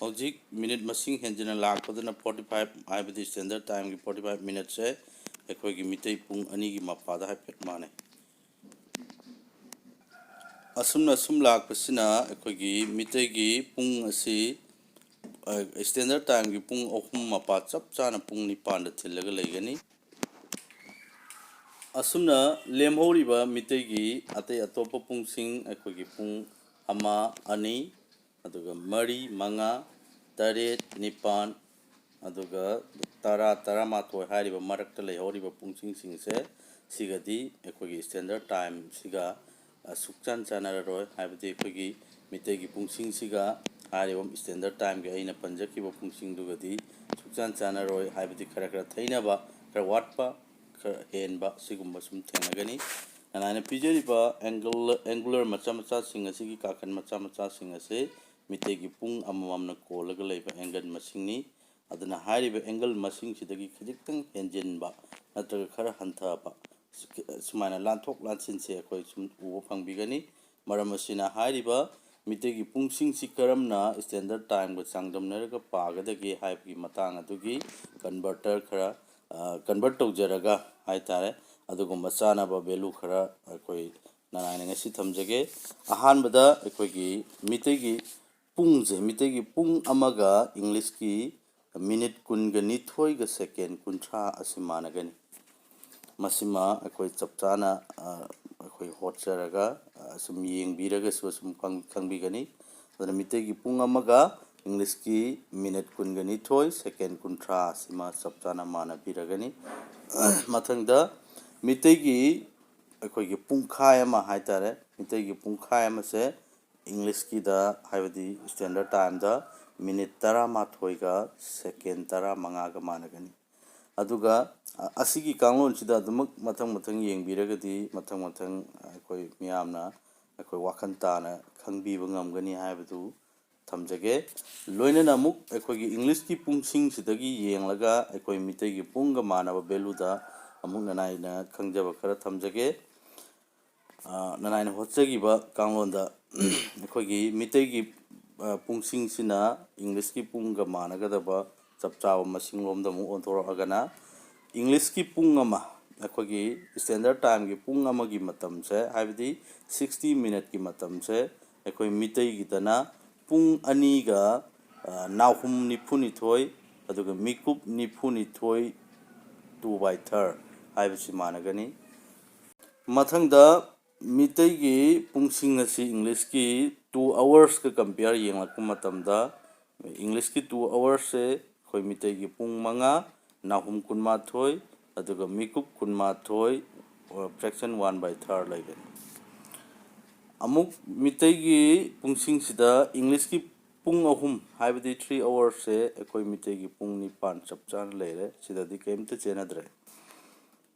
ꯍꯧꯖꯤꯛ minute ꯃꯁꯤꯡ ꯍꯦꯟꯖꯤꯟꯅ ꯂꯥꯛꯄꯗꯨꯅ forty five ꯍꯥꯏꯕꯗꯤ standard time ꯒꯤ forty five minutes ꯁꯦ ꯑꯩꯈꯣꯏꯒꯤ ꯃꯤꯇꯩ ꯄꯨꯡ ꯑꯅꯤꯒꯤ ꯃꯄꯥꯗ ꯍꯥꯏꯐꯦꯠ ꯃꯥꯟꯅꯩ꯫ ꯑꯁꯨꯝꯅ ꯑꯁꯨꯝ ꯂꯥꯛꯄꯁꯤꯅ ꯑꯩꯈꯣꯏꯒꯤ ꯃꯤꯇꯩꯒꯤ ꯄꯨꯡ ꯑꯁꯤ, ꯑ, standard time ꯒꯤ ꯄꯨꯡ ꯑꯍꯨꯝ ꯃꯄꯥ ꯆꯞ ꯆꯥꯅ ꯄꯨꯡ ꯅꯤꯄꯥꯟꯗ ꯊꯤꯜꯂꯒ ꯂꯩꯒꯅꯤ꯫ ꯑꯁꯨꯝꯅ ꯂꯦꯝꯍꯧꯔꯤꯕ ꯃꯤꯇꯩꯒꯤ ꯑꯇꯩ ꯑꯇꯣꯞꯄ ꯄꯨꯡꯁꯤꯡ ꯑꯩꯈꯣꯏꯒꯤ ꯄꯨꯡ ꯑꯃ, ꯑꯅꯤ, ꯑꯗꯨꯒ ꯃꯔꯤ, ꯃꯉꯥ, ꯇꯔꯦꯠ, ꯅꯤꯄꯥꯟ, ꯑꯗꯨꯒ ꯇꯔꯥ, ꯇꯔꯥꯃꯥꯊꯣꯏ ꯍꯥꯏꯔꯤꯕ ꯃꯔꯛꯇ ꯂꯩꯍꯧꯔꯤꯕ ꯄꯨꯡꯁꯤꯡꯁꯤꯡꯁꯦ ꯁꯤꯒꯗꯤ ꯑꯩꯈꯣꯏꯒꯤ standard time ꯁꯤꯒ, ꯑ, ꯁꯨꯛꯆꯥꯟ ꯆꯥꯟꯅꯔꯔꯣꯏ꯫ ꯍꯥꯏꯕꯗꯤ ꯑꯩꯈꯣꯏꯒꯤ ꯃꯤꯇꯩꯒꯤ ꯄꯨꯡꯁꯤꯡꯁꯤꯒ ꯍꯥꯏꯔꯤꯕ standard time ꯒꯤ ꯑꯩꯅ ꯄꯟꯖꯈꯤꯕ ꯄꯨꯡꯁꯤꯡꯗꯨꯒꯗꯤ ꯁꯨꯛꯆꯥꯟ ꯆꯥꯟꯅꯔꯣꯏ꯫ ꯍꯥꯏꯕꯗꯤ ꯈꯔ ꯈꯔ ꯊꯩꯅꯕ, ꯈꯔ ꯋꯥꯠꯄ, ꯈꯔ ꯍꯦꯟꯕ ꯁꯤꯒꯨꯝꯕ ꯁꯨꯝ ꯊꯦꯡꯅꯒꯅꯤ꯫ ꯅꯅꯥꯏꯅ ꯄꯤꯖꯔꯤꯕ angle, angular ꯃꯆꯥ ꯃꯆꯥꯁꯤꯡ ꯑꯁꯤꯒꯤ ꯀꯥꯈꯟ ꯃꯆꯥ ꯃꯆꯥꯁꯤꯡ ꯑꯁꯤ ꯃꯤꯇꯩꯒꯤ ꯄꯨꯡ ꯑꯃꯃꯝꯅ ꯀꯣꯜꯂꯒ ꯂꯩꯕ angle ꯃꯁꯤꯡꯅꯤ꯫ ꯑꯗꯨꯅ ꯍꯥꯏꯔꯤꯕ angle ꯃꯁꯤꯡꯁꯤꯗꯒꯤ ꯈꯖꯤꯛꯇꯪ ꯍꯦꯟꯖꯤꯟꯕ ꯅꯠꯇ꯭ꯔꯒ ꯈꯔ ꯍꯟꯊꯕ ꯁꯨꯃꯥꯏꯅ ꯂꯥꯟꯊꯣꯛ ꯂꯥꯟꯁꯤꯟꯁꯦ ꯑꯩꯈꯣꯏ ꯁꯨꯝ ꯎꯕ ꯐꯪꯕꯤꯒꯅꯤ꯫ ꯃꯔꯝ ꯑꯁꯤꯅ ꯍꯥꯏꯔꯤꯕ ꯃꯤꯇꯩꯒꯤ ꯄꯨꯡꯁꯤꯡꯁꯤ ꯀꯔꯝꯅ standard time ꯒ ꯆꯥꯡꯗꯝꯅꯔꯒ ꯄꯥꯒꯗꯒꯦ ꯍꯥꯏꯕꯒꯤ ꯃꯇꯥꯡ ꯑꯗꯨꯒꯤ converter ꯈꯔ, ꯑ, convert ꯇꯧꯖꯔꯒ ꯍꯥꯏ ꯇꯥꯔꯦ, ꯑꯗꯨꯒꯨꯝꯕ ꯆꯥꯅꯕ value ꯈꯔ ꯑꯩꯈꯣꯏ ꯅꯅꯥꯏꯅ ꯉꯁꯤ ꯊꯝꯖꯒꯦ꯫ ꯑꯍꯥꯟꯕꯗ ꯑꯩꯈꯣꯏꯒꯤ ꯃꯤꯇꯩꯒꯤ ꯄꯨꯡꯁꯦ, ꯃꯤꯇꯩꯒꯤ ꯄꯨꯡ ꯑꯃꯒ English ꯀꯤ minute ꯀꯨꯟꯒ ꯅꯤꯊꯣꯏꯒ second ꯀꯨꯟꯊ꯭ꯔꯥ ꯑꯁꯤ ꯃꯥꯟꯅꯒꯅꯤ꯫ ꯃꯁꯤꯃ ꯑꯩꯈꯣꯏ ꯆꯞ ꯆꯥꯅ, ꯑ, ꯑꯩꯈꯣꯏ ꯍꯣꯠꯆꯔꯒ, ꯑ, ꯁꯨꯝ ꯌꯦꯡꯕꯤꯔꯒꯁꯨ ꯁꯨꯝ ꯈꯪ-, ꯈꯪꯕꯤꯒꯅꯤ꯫ ꯑꯗꯨꯅ ꯃꯤꯇꯩꯒꯤ ꯄꯨꯡ ꯑꯃꯒ English ꯀꯤ minute ꯀꯨꯟꯒ ꯅꯤꯊꯣꯏ second ꯀꯨꯟꯊ꯭ꯔꯥ ꯑꯁꯤꯃ ꯆꯞ ꯆꯥꯅ ꯃꯥꯟꯅꯕꯤꯔꯒꯅꯤ꯫ ꯃꯊꯪꯗ ꯃꯤꯇꯩꯒꯤ ꯑꯩꯈꯣꯏꯒꯤ ꯄꯨꯡꯈꯥꯏ ꯑꯃ ꯍꯥꯏ ꯇꯥꯔꯦ, ꯃꯤꯇꯩꯒꯤ ꯄꯨꯡꯈꯥꯏ ꯑꯃꯁꯦ English ꯀꯤꯗ, ꯍꯥꯏꯕꯗꯤ standard time ꯗ ꯃꯤꯅꯤꯠ ꯇꯔꯥꯃꯥꯊꯣꯏꯒ ꯁꯦꯀꯦꯟ ꯇꯔꯥꯃꯉꯥꯒ ꯃꯥꯟꯅꯒꯅꯤ꯫ ꯑꯗꯨꯒ, ꯑ, ꯑꯁꯤꯒꯤ ꯀꯥꯡꯂꯣꯟꯁꯤꯗ ꯑꯗꯨꯃꯛ ꯃꯊꯪ ꯃꯊꯪ ꯌꯦꯡꯕꯤꯔꯒꯗꯤ, ꯃꯊꯪ ꯃꯊꯪ ꯑꯩꯈꯣꯏ ꯃꯤꯌꯥꯝꯅ ꯑꯩꯈꯣꯏ ꯋꯥꯈꯜ ꯇꯥꯅ ꯈꯪꯕꯤꯕ ꯉꯝꯒꯅꯤ ꯍꯥꯏꯕꯗꯨ ꯊꯝꯖꯒꯦ꯫ ꯂꯣꯏꯅꯅ ꯑꯃꯨꯛ ꯑꯩꯈꯣꯏꯒꯤ ꯏꯪꯂꯤꯁꯀꯤ ꯄꯨꯡꯁꯤꯡꯁꯤꯗꯒꯤ ꯌꯦꯡꯂꯒ ꯑꯩꯈꯣꯏ ꯃꯤꯇꯩꯒꯤ ꯄꯨꯡꯒ ꯃꯥꯟꯅꯕ ꯚꯦꯂꯨꯗ ꯑꯃꯨꯛ ꯅꯅꯥꯏꯅ ꯈꯪꯖꯕ ꯈꯔ ꯊꯝꯖꯒꯦ꯫ ꯑ, ꯅꯅꯥꯏꯅ ꯍꯣꯠꯆꯈꯤꯕ ꯀꯥꯡꯂꯣꯟꯗ ꯑꯩꯈꯣꯏꯒꯤ ꯃꯤꯇꯩꯒꯤ, ꯑ, ꯄꯨꯡꯁꯤꯡꯁꯤꯅ ꯏꯪꯂꯤꯁꯀꯤ ꯄꯨꯡꯒ ꯃꯥꯟꯅꯒꯗꯕ ꯆꯞ ꯆꯥꯕ ꯃꯁꯤꯡꯂꯣꯝꯗ ꯑꯃꯨꯛ ꯑꯣꯟꯊꯣꯔꯛꯑꯒꯅ, ꯏꯪꯂꯤꯁꯀꯤ ꯄꯨꯡ ꯑꯃ, ꯑꯩꯈꯣꯏꯒꯤ ꯏꯁꯇꯦꯟꯗꯔꯠ ꯇꯥꯏꯝꯒꯤ ꯄꯨꯡ ꯑꯃꯒꯤ ꯃꯇꯝꯁꯦ, ꯍꯥꯏꯕꯗꯤ ꯁꯤꯛꯁꯇꯤ ꯃꯤꯅꯠꯀꯤ ꯃꯇꯝꯁꯦ, ꯑꯩꯈꯣꯏ ꯃꯤꯇꯩꯒꯤꯗꯅ ꯄꯨꯡ ꯑꯅꯤꯒ, ꯑ, ꯅꯥꯍꯨꯝ ꯅꯤꯐꯨꯅꯤꯊꯣꯏ, ꯑꯗꯨꯒ ꯃꯤꯀꯨꯞ ꯅꯤꯐꯨꯅꯤꯊꯣꯏ, two by third ꯍꯥꯏꯕꯁꯤ ꯃꯥꯟꯅꯒꯅꯤ꯫ ꯃꯊꯪꯗ ꯃꯤꯇꯩꯒꯤ ꯄꯨꯡꯁꯤꯡ ꯑꯁꯤ ꯏꯪꯂꯤꯁꯀꯤ two hoursꯀ compare ꯌꯦꯡꯂꯛꯄ ꯃꯇꯝꯗ, ꯏꯪꯂꯤꯁꯀꯤ two hoursꯁꯦ ꯑꯩꯈꯣꯏ ꯃꯤꯇꯩꯒꯤ ꯄꯨꯡ ꯃꯉꯥ, ꯅꯥꯍꯨꯝ ꯀꯨꯟꯃꯥꯊꯣꯏ, ꯑꯗꯨꯒ ꯃꯤꯀꯨꯞ ꯀꯨꯟꯃꯥꯊꯣꯏ, fraction one by third ꯂꯩꯒꯅꯤ꯫ ꯑꯃꯨꯛ ꯃꯤꯇꯩꯒꯤ ꯄꯨꯡꯁꯤꯡꯁꯤꯗ ꯏꯪꯂꯤꯁꯀꯤ ꯄꯨꯡ ꯑꯍꯨꯝ, ꯍꯥꯏꯕꯗꯤ three hoursꯁꯦ ꯑꯩꯈꯣꯏ ꯃꯤꯇꯩꯒꯤ ꯄꯨꯡ ꯅꯤꯄꯥꯟ ꯆꯞ ꯆꯥꯅ ꯂꯩꯔꯦ꯫ ꯁꯤꯗꯗꯤ ꯀꯔꯤꯝꯇ ꯆꯦꯟꯅꯗ꯭ꯔꯦ꯫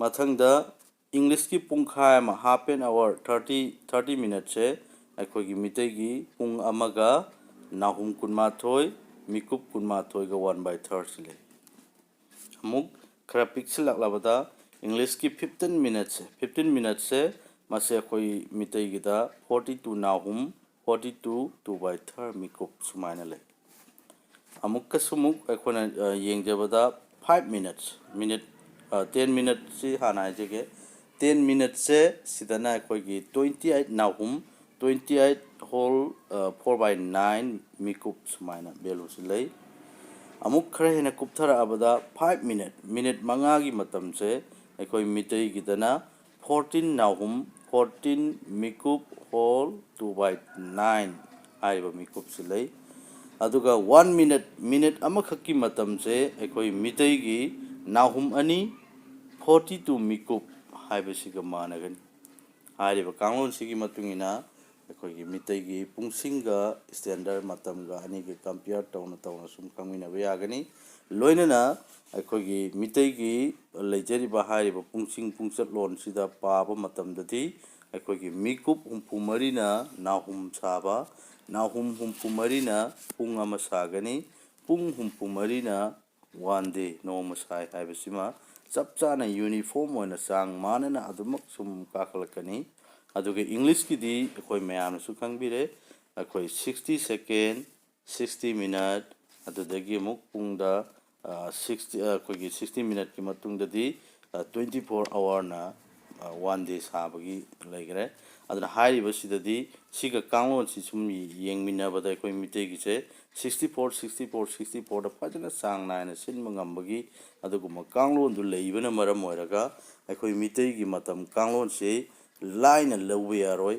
ꯃꯊꯪꯗ ꯏꯪꯂꯤꯁꯀꯤ ꯄꯨꯡꯈꯥꯏ ꯑꯃ, half an hour, thirty, thirty minutesꯁꯦ ꯑꯩꯈꯣꯏꯒꯤ ꯃꯤꯇꯩꯒꯤ ꯄꯨꯡ ꯑꯃꯒ ꯅꯥꯍꯨꯝ ꯀꯨꯟꯃꯥꯊꯣꯏ, ꯃꯤꯀꯨꯞ ꯀꯨꯟꯃꯥꯊꯣꯏꯒ one by thirdꯁꯤ ꯂꯩ꯫ ꯑꯃꯨꯛ ꯈꯔ ꯄꯤꯛꯁꯤꯜꯂꯛꯂꯕꯗ ꯏꯪꯂꯤꯁꯀꯤ fifteen minutesꯁꯦ, fifteen minutesꯁꯦ ꯃꯁꯤ ꯑꯩꯈꯣꯏ ꯃꯤꯇꯩꯒꯤꯗ forty two ꯅꯥꯍꯨꯝ, forty two two by third ꯃꯤꯀꯨꯞ ꯁꯨꯃꯥꯏꯅ ꯂꯩ꯫ ꯑꯃꯨꯛꯀꯁꯨ ꯑꯃꯨꯛ ꯑꯩꯈꯣꯏꯅ, ꯑ, ꯌꯦꯡꯖꯕꯗ five minutes, minute, ꯑ, ten minutesꯁꯤ ꯍꯥꯟꯅ ꯍꯥꯏꯖꯒꯦ꯫ Ten minutesꯁꯦ ꯁꯤꯗꯅ ꯑꯩꯈꯣꯏꯒꯤ twenty eight ꯅꯥꯍꯨꯝ, twenty eight whole, ꯑ, four by nine ꯃꯤꯀꯨꯞ ꯁꯨꯃꯥꯏꯅ ꯚꯦꯂꯨꯁꯤ ꯂꯩ꯫ ꯑꯃꯨꯛ ꯈꯔ ꯍꯦꯟꯅ ꯀꯨꯞꯊꯔꯛꯑꯕꯗ five minute, ꯃꯤꯅꯤꯠ ꯃꯉꯥꯒꯤ ꯃꯇꯝꯁꯦ ꯑꯩꯈꯣꯏ ꯃꯤꯇꯩꯒꯤꯗꯅ fourteen ꯅꯥꯍꯨꯝ, fourteen ꯃꯤꯀꯨꯞ whole two by nine ꯍꯥꯏꯔꯤꯕ ꯃꯤꯀꯨꯞꯁꯤ ꯂꯩ꯫ ꯑꯗꯨꯒ one minute, ꯃꯤꯅꯤꯠ ꯑꯃꯈꯛꯀꯤ ꯃꯇꯝꯁꯦ ꯑꯩꯈꯣꯏ ꯃꯤꯇꯩꯒꯤ ꯅꯥꯍꯨꯝ ꯑꯅꯤ, forty two ꯃꯤꯀꯨꯞ ꯍꯥꯏꯕꯁꯤꯒ ꯃꯥꯟꯅꯒꯅꯤ꯫ ꯍꯥꯏꯔꯤꯕ ꯀꯥꯡꯂꯣꯟꯁꯤꯒꯤ ꯃꯇꯨꯡ ꯏꯟꯅ ꯑꯩꯈꯣꯏꯒꯤ ꯃꯤꯇꯩꯒꯤ ꯄꯨꯡꯁꯤꯡꯒ ꯏꯁꯇꯦꯟꯗꯔ ꯃꯇꯝꯒ ꯑꯅꯤꯒ ꯀꯝꯄꯤꯌꯔ ꯇꯧꯅ ꯇꯧꯅ ꯁꯨꯝ ꯈꯪꯃꯤꯟꯅꯕ ꯌꯥꯒꯅꯤ꯫ ꯂꯣꯏꯅꯅ ꯑꯩꯈꯣꯏꯒꯤ ꯃꯤꯇꯩꯒꯤ ꯂꯩꯖꯔꯤꯕ ꯍꯥꯏꯔꯤꯕ ꯄꯨꯡꯁꯤꯡ ꯄꯨꯡꯆꯠꯂꯣꯟꯁꯤꯗ ꯄꯥꯕ ꯃꯇꯝꯗꯗꯤ, ꯑꯩꯈꯣꯏꯒꯤ ꯃꯤꯀꯨꯞ ꯍꯨꯝꯐꯨ ꯃꯔꯤꯅ ꯅꯥꯍꯨꯝ ꯁꯥꯕ, ꯅꯥꯍꯨꯝ ꯍꯨꯝꯐꯨ ꯃꯔꯤꯅ ꯄꯨꯡ ꯑꯃ ꯁꯥꯒꯅꯤ, ꯄꯨꯡ ꯍꯨꯝꯐꯨ ꯃꯔꯤꯅ ꯋꯥꯟ ꯗꯦ, ꯅꯣꯡꯃ ꯁꯥꯏ ꯍꯥꯏꯕꯁꯤꯃ ꯆꯞ ꯆꯥꯅ ꯌꯨꯅꯤꯐꯣꯝ ꯑꯣꯏꯅ ꯆꯥꯡ ꯃꯥꯟꯅꯅ ꯑꯗꯨꯃꯛ ꯁꯨꯝ ꯀꯥꯈꯠꯂꯛꯀꯅꯤ꯫ ꯑꯗꯨꯒ ꯏꯪꯂꯤꯁꯀꯤꯗꯤ ꯑꯩꯈꯣꯏ ꯃꯌꯥꯝꯅꯁꯨ ꯈꯪꯕꯤꯔꯦ, ꯑꯩꯈꯣꯏ ꯁꯤꯛꯁꯇꯤ ꯁꯦꯀꯦꯟ, ꯁꯤꯛꯁꯇꯤ ꯃꯤꯅꯠ, ꯑꯗꯨꯗꯒꯤ ꯑꯃꯨꯛ ꯄꯨꯡꯗ, ꯑ, ꯁꯤꯛꯁꯇꯤ, ꯑ, ꯑꯩꯈꯣꯏꯒꯤ ꯁꯤꯛꯁꯇꯤ ꯃꯤꯅꯠꯀꯤ ꯃꯇꯨꯡꯗꯗꯤ, ꯑ, ꯇ꯭ꯋꯦꯟꯇꯤ ꯐꯣꯔ ꯑꯋꯥꯔꯅ, ꯑ, ꯋꯥꯟ ꯗꯦ ꯁꯥꯕꯒꯤ ꯂꯩꯈ꯭ꯔꯦ꯫ ꯑꯗꯨꯅ ꯍꯥꯏꯔꯤꯕꯁꯤꯗꯗꯤ ꯁꯤꯒ ꯀꯥꯡꯂꯣꯟꯁꯤ ꯁꯨꯝ ꯌꯦꯡꯃꯤꯟꯅꯕꯗ ꯑꯩꯈꯣꯏ ꯃꯤꯇꯩꯒꯤꯁꯦ sixty four, sixty four, sixty ꯐꯣꯔꯗ ꯐꯖꯅ ꯆꯥꯡ ꯅꯥꯏꯅ ꯁꯤꯟꯕ ꯉꯝꯕꯒꯤ ꯑꯗꯨꯒꯨꯝꯕ ꯀꯥꯡꯂꯣꯟꯗꯨ ꯂꯩꯕꯅ ꯃꯔꯝ ꯑꯣꯏꯔꯒ ꯑꯩꯈꯣꯏ ꯃꯤꯇꯩꯒꯤ ꯃꯇꯝ ꯀꯥꯡꯂꯣꯟꯁꯤ ꯂꯥꯏꯅ ꯂꯧꯕ ꯌꯥꯔꯣꯏ꯫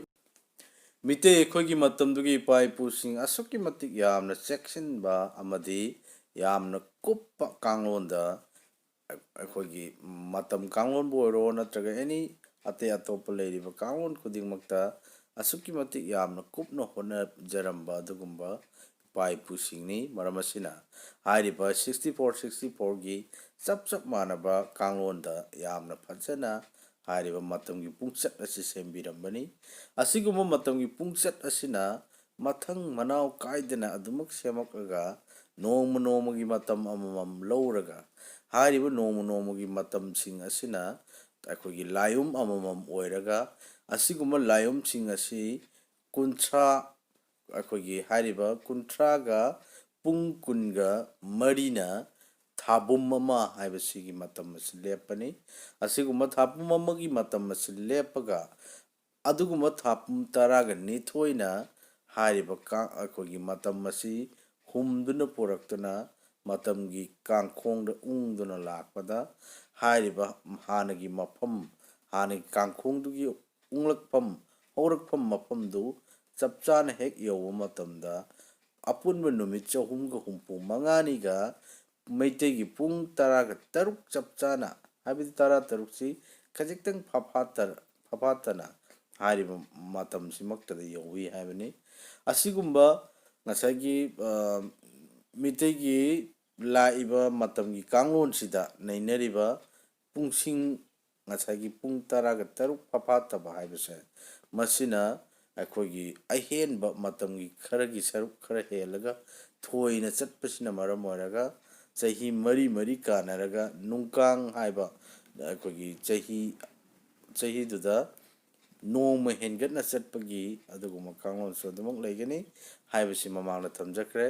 ꯃꯤꯇꯩ ꯑꯩꯈꯣꯏꯒꯤ ꯃꯇꯝꯗꯨꯒꯤ ꯏꯄꯥ ꯏꯄꯨꯁꯤꯡ ꯑꯁꯨꯛꯀꯤ ꯃꯇꯤꯛ ꯌꯥꯝꯅ ꯆꯦꯛꯁꯤꯟꯕ ꯑꯃꯗꯤ ꯌꯥꯝꯅ ꯀꯨꯞꯄ ꯀꯥꯡꯂꯣꯟꯗ ꯑꯩꯈꯣꯏꯒꯤ ꯃꯇꯝ ꯀꯥꯡꯂꯣꯟꯕꯨ ꯑꯣꯏꯔꯣ ꯅꯠꯇ꯭ꯔꯒ ꯑꯦꯅꯤ ꯑꯇꯩ ꯑꯇꯣꯞꯄ ꯂꯩꯔꯤꯕ ꯀꯥꯡꯂꯣꯟ ꯈꯨꯗꯤꯡꯃꯛꯇ ꯑꯁꯨꯛꯀꯤ ꯃꯇꯤꯛ ꯌꯥꯝꯅ ꯀꯨꯞꯅ ꯍꯣꯠꯅꯖꯔꯝꯕ ꯑꯗꯨꯒꯨꯝꯕ ꯏꯄꯥ ꯏꯄꯨꯁꯤꯡꯅꯤ꯫ ꯃꯔꯝ ꯑꯁꯤꯅ ꯍꯥꯏꯔꯤꯕ ꯁꯤꯛꯁꯇꯤ ꯐꯣꯔ ꯁꯤꯛꯁꯇꯤ ꯐꯣꯔꯒꯤ ꯆꯞ ꯆꯞ ꯃꯥꯟꯅꯕ ꯀꯥꯡꯂꯣꯟꯗ ꯌꯥꯝꯅ ꯐꯖꯅ ꯍꯥꯏꯔꯤꯕ ꯃꯇꯝꯒꯤ ꯄꯨꯡꯆꯠ ꯑꯁꯤ ꯁꯦꯝꯕꯤꯔꯝꯕꯅꯤ꯫ ꯑꯁꯤꯒꯨꯝꯕ ꯃꯇꯝꯒꯤ ꯄꯨꯡꯆꯠ ꯑꯁꯤꯅ ꯃꯊꯪ ꯃꯅꯥꯎ ꯀꯥꯏꯗꯅ ꯑꯗꯨꯃꯛ ꯁꯦꯝꯃꯛꯂꯒ ꯅꯣꯡꯃ ꯅꯣꯡꯃꯒꯤ ꯃꯇꯝ ꯑꯃꯃꯝ ꯂꯧꯔꯒ ꯍꯥꯏꯔꯤꯕ ꯅꯣꯡꯃ ꯅꯣꯡꯃꯒꯤ ꯃꯇꯝꯁꯤꯡ ꯑꯁꯤꯅ ꯑꯩꯈꯣꯏꯒꯤ ꯂꯥꯏꯌꯨꯝ ꯑꯃꯃꯝ ꯑꯣꯏꯔꯒ ꯑꯁꯤꯒꯨꯝꯕ ꯂꯥꯏꯌꯨꯝꯁꯤꯡ ꯑꯁꯤ ꯀꯨꯟꯊ꯭ꯔꯥ, ꯑꯩꯈꯣꯏꯒꯤ ꯍꯥꯏꯔꯤꯕ ꯀꯨꯟꯊ꯭ꯔꯥꯒ ꯄꯨꯡ ꯀꯨꯟꯒ ꯃꯔꯤꯅ ꯊꯥꯕꯨꯝ ꯑꯃ ꯍꯥꯏꯕꯁꯤꯒꯤ ꯃꯇꯝ ꯑꯁꯤ ꯂꯦꯞꯄꯅꯤ꯫ ꯑꯁꯤꯒꯨꯝꯕ ꯊꯥꯕꯨꯝ ꯑꯃꯒꯤ ꯃꯇꯝ ꯑꯁꯤ ꯂꯦꯞꯄꯒ ꯑꯗꯨꯒꯨꯝꯕ ꯊꯥ ꯄꯨꯡ ꯇꯔꯥꯒ ꯅꯤꯊꯣꯏꯅ ꯍꯥꯏꯔꯤꯕ ꯀꯥ-, ꯑꯩꯈꯣꯏꯒꯤ ꯃꯇꯝ ꯑꯁꯤ ꯍꯨꯝꯗꯨꯅ ꯄꯨꯔꯛꯇꯨꯅ ꯃꯇꯝꯒꯤ ꯀꯥꯡꯈꯣꯡꯗ ꯎꯪꯗꯨꯅ ꯂꯥꯛꯄꯗ ꯍꯥꯏꯔꯤꯕ ꯍꯥꯟꯅꯒꯤ ꯃꯐꯝ, ꯍꯥꯟꯅꯒꯤ ꯀꯥꯡꯈꯣꯡꯗꯨꯒꯤ ꯎꯪꯂꯛꯐꯝ, ꯍꯧꯔꯛꯐꯝ ꯃꯐꯝꯗꯨ ꯆꯞ ꯆꯥꯅ ꯍꯦꯛ ꯌꯧꯕ ꯃꯇꯝꯗ ꯑꯄꯨꯟꯕ ꯅꯨꯃꯤꯠ ꯆꯍꯨꯝꯒ ꯍꯨꯝꯐꯨ ꯃꯉꯥꯅꯤꯒ ꯃꯩꯇꯩꯒꯤ ꯄꯨꯡ ꯇꯔꯥꯒ ꯇꯔꯨꯛ ꯆꯞ ꯆꯥꯅ, ꯍꯥꯏꯕꯗꯤ ꯇꯔꯥ ꯇꯔꯨꯛꯁꯤ ꯈꯖꯤꯛꯇꯪ ꯐꯐꯥꯠꯇ-, ꯐꯐꯥꯠꯇꯅ ꯍꯥꯏꯔꯤꯕ ꯃꯇꯝꯁꯤꯃꯛꯇꯗ ꯌꯧꯏ ꯍꯥꯏꯕꯅꯤ꯫ ꯑꯁꯤꯒꯨꯝꯕ ꯉꯁꯥꯏꯒꯤ, ꯑ, ꯃꯤꯇꯩꯒꯤ ꯂꯥꯛꯏꯕ ꯃꯇꯝꯒꯤ ꯀꯥꯡꯂꯣꯟꯁꯤꯗ ꯅꯩꯅꯔꯤꯕ ꯄꯨꯡꯁꯤꯡ, ꯉꯁꯥꯏꯒꯤ ꯄꯨꯡ ꯇꯔꯥꯒ ꯇꯔꯨꯛ ꯐꯥꯐꯥꯠꯇꯕ ꯍꯥꯏꯕꯁꯦ, ꯃꯁꯤꯅ ꯑꯩꯈꯣꯏꯒꯤ ꯑꯍꯦꯟꯕ ꯃꯇꯝꯒꯤ ꯈꯔꯒꯤ ꯁꯔꯨꯛ ꯈꯔ ꯍꯦꯜꯂꯒ ꯊꯣꯏꯅ ꯆꯠꯄꯁꯤꯅ ꯃꯔꯝ ꯑꯣꯏꯔꯒ, ꯆꯍꯤ ꯃꯔꯤ ꯃꯔꯤ ꯀꯥꯟꯅꯔꯒ ꯅꯨꯡꯀꯥꯡ ꯍꯥꯏꯕ ꯑꯩꯈꯣꯏꯒꯤ ꯆꯍꯤ, ꯆꯍꯤꯗꯨꯗ ꯅꯣꯡꯃ ꯍꯦꯟꯒꯠꯅ ꯆꯠꯄꯒꯤ ꯑꯗꯨꯒꯨꯝꯕ ꯀꯥꯡꯂꯣꯟꯁꯨ ꯑꯗꯨꯃꯛ ꯂꯩꯒꯅꯤ ꯍꯥꯏꯕꯁꯤ ꯃꯃꯥꯡꯗ ꯊꯝꯖꯈ꯭ꯔꯦ꯫